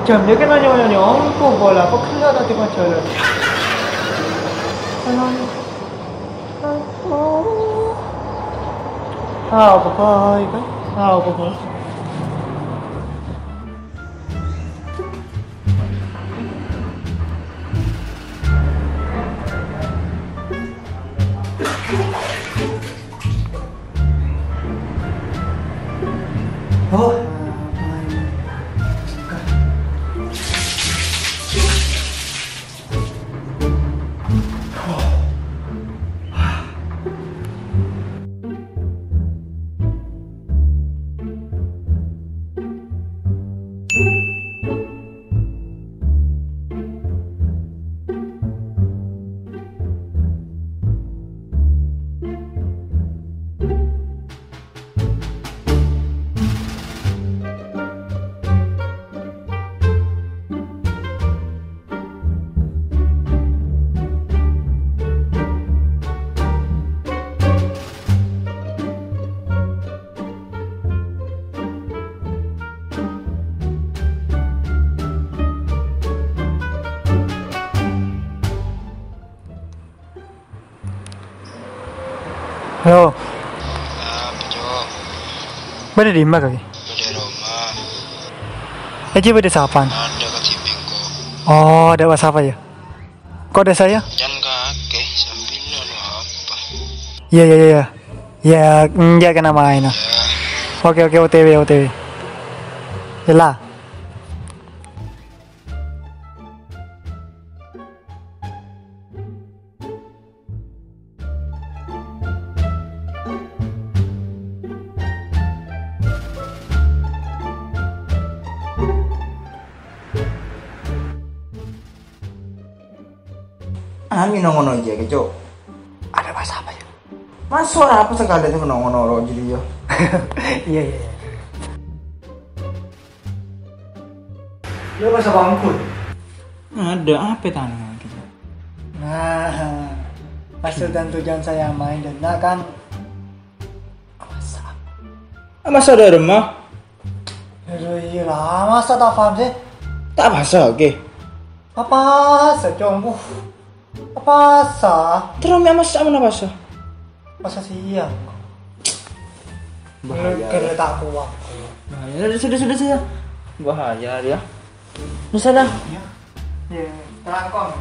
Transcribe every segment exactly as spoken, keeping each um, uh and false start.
Jhâmnya kan nanya-nanya, engko' bola, apa gella' tadi majalah? Ah, apa baik, kan? Ah, apa baik? Oh. Halo. Apa, Cok? Bâdâ è dimma, Kak? Bâdâ è roma. Èngghi bâdâ sapa? Adâ' ka Cibingko. Oh, adâ' sapa, yâ? Kok dâ' saya? Can kakè, sampèyan napa? Iyâ, iyâ, iyâ, iyâ. Iyâ, enjâ' kèna maèna. Iyâ. Oke, oke, O T W, O T W. Ella. Ami nongono aja ke, Cok. Ada bahasa apa ya? Mas, suara apa sekali tuh nongono lo jadi ya? Iya, iya, iya. Lu masa bangkut? Ada apa tanah kita? Nah, maksud dan tujuan saya main denda kan masa? Ah, masa ada rumah? Aduh, iya lah, masa tak paham sih? Tak pahasa, oke. Apa sih, Cong? Uh, apa sih? Terus, Mek, masa mana pahasa? Masa siang. Bahaya. Kere tak kuat. Bahaya. Sudah, sudah, sudah, sudah. Bahaya dia. Di sana. Ya. Ya, terangkong.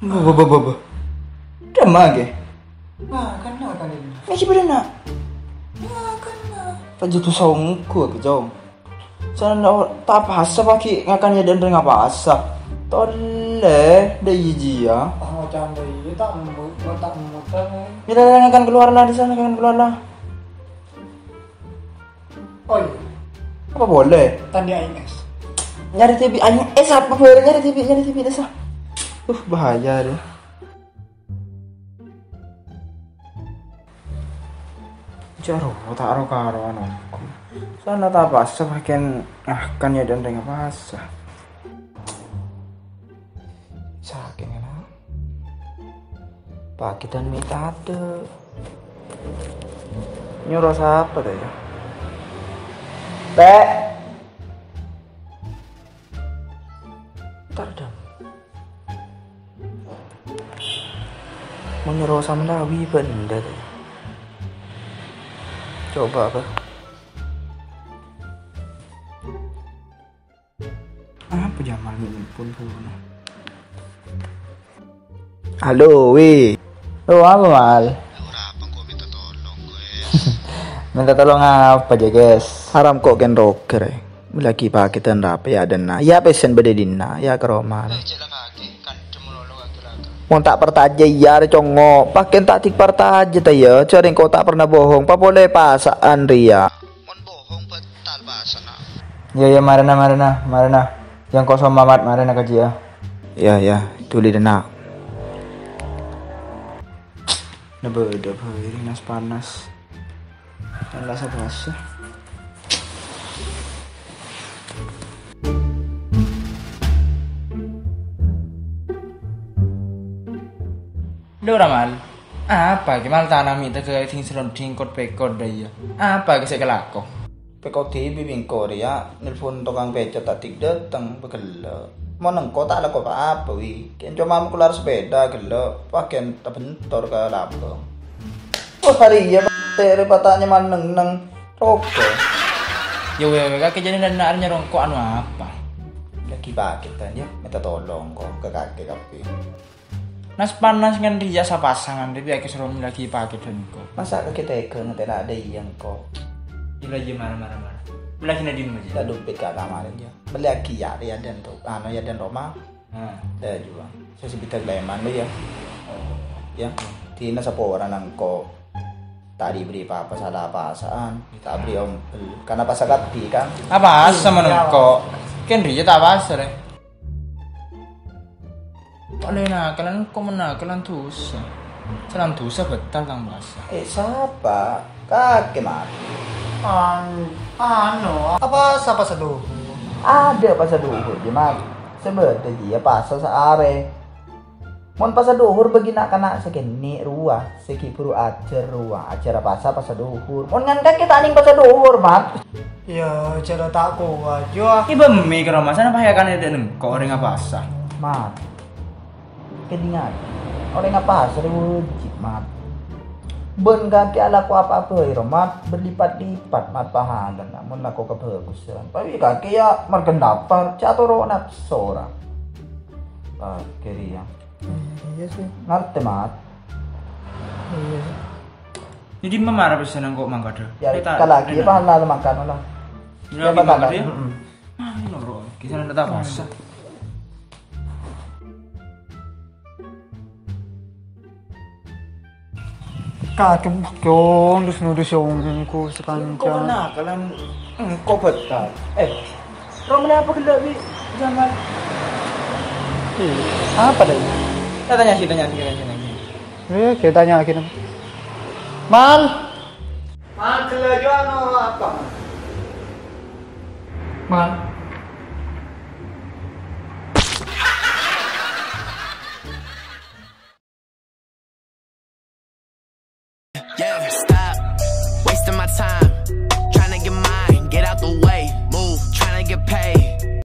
Bo, bo, bo, bo, bo. Dâ'emma, ghi? Nah, kena kali ini. Ini sih pada nak. Nah, kena. Pajatu songko ke, Cong. Sana ta' pahasa pagi ngakan ya dan renga pahasa. Tolle, dâ' iyâ jiyâ. Ah, macam dâ' iyâ, tak embut, tak embut, tak embut. Mila ngakan keluar lah di sana, ngakan keluar lah. Oh iya. Apa boleh? Tadi A I S. Nyari T V A I S apa boleh? Nyari T V, nyari T V desa. Uh, bahaya deh. Jaro, tak ro karo anakku. Sana ta' pahasa bagian ngakan ya dan renga pahasa. Sakit, kan? Pagi dan metode. Nyoro sapa ta, ya? Pek. Entar dong. Mau nyoro sama Nawi benda ta, ya? Coba apa? Apa Jamal nelpon pulona? Halo, Wi. Oh, apa, Mal? Ora apa, kok minta tolong, gue. Minta tolong apa aja, guys? Haram kok ken roger, eh. Lagi paketan rapi ya, dan nah. Ya, pesen beda dinna, ya, ke Roma. Wong tak pertaja, iya, re congo. Paken tak dik pertaja, ta, ya. Jaring kok tak pernah bohong. Pa boleh pasaan, Ria. Mon bohong batal basana. Ya, ya, marana, marana, marana. Yang kosong mamat, marana kaji ya. Ya, ya, tuli dena. Nebe, nebe, ini nas panas. Yang rasa basah. Dhu, Ramal. Apa kè mal tanah mè' tèghâ dhing-salon dhing kot-pèkot dâ' iyâ? Apa kè sè èkalako? Pèkot dhibi' bi' engko' rèya, nelpon tokang pècot ta' dhing-dâteng, pagellâ'. Mon engko' ta' alako pa-apa, wi. Kèng coma makolar sepeda ghellâ', pakèn tabentor ka labâng. Wah, arèya, Pak, tèrè patanya maneng-neng. Rogo. Yâ, wè, wè, kakè jârèya nèng arèya nyarongko' anu apa? Lagi paket, Tan, yâ. Mènta tolong, ko, ka kakè kabbhi. Nas-panas kan rèya sapasangan, tapè akè soro mellèaghi paket dâ' engko'. Masa' kakè tega ngatèna adâ' iyâ engko'? Iyâ, la, iyâ, mara, mara, mara. Mellèaghi nadi, Mas? La dompet ka kamaren, yâ. Mellèaghi, yâ, rèya dântong, anu, yâ, dântong roma. Nah. Dâ' juwâ. Sè sabidhâk lèman lo, yâ. Oh. Yâ, dina saporana engko' ta' dibri pa-apa sala pasa'an, ta' abri ombel. Karena pasa kabbhi, kan? Apa asa, iyâ, mon engko'? Kèng rèya ta' pasa, rè. Kok lè nakalân, kok mon nakalân dhusa. Sè lan dhusa bhâtal tang pasa. Eh, sapa? Kakè, Mat. An-, anu, apa sapa seduh? Adâ' pasa dhuhur, jâ, Mat. Sè bâdâ jiyâ pasa saarè. Mon pasa dhuhur bâgi na'-kana' sè kènè' rowa, sè ghi' bhuru ajhâr rowa, ajhâr pasa pasa dhuhur. Mon ngan kakè ta' nèng pasa dhuhur, Mat. Yâ, jhâ' la ta' kowat, yâ. È bâ' mè' ka roma sana pahaya kan dâ' nengko' orèng apasa. Mat. Kèdingngaghi. Orèng apasa rè wâjib, Mat. Bân kakè alako apa bhâi, ro, Mat. Berlipat-lipat, Mat, pahalana. Mon lako kabhâghusân. Tapè kakè yâ marghâ lapar, jhâ' toro' napso, ra. Kakè rèya. Iyâ, sih. Ngartè, Mat? Iyâ, sih. Jadi mama ra pèssèna engko' mangkada. Yâ, kita kalaghi, rena. Pahala makan lah. Yâ, yâ, mangkada, yâ? Mm-mm. Ah, ini loro. Kita nanda tak pasa. Kakè, dong, dus-nudus yâ, ongko' sakanca. Engko' nakalân, engko' bhâtal. Eh, romana apa ghellâ', Wi? Jamal. Iyâ, apa dâ' iyâ? Tanya sih, tanya sih, tanya sih, tanya sih. Eh, kita tanya lagi, dong. Mal. Mal, ghellâ' jâ anu apa? Mal. Yeah, stop wasting my time.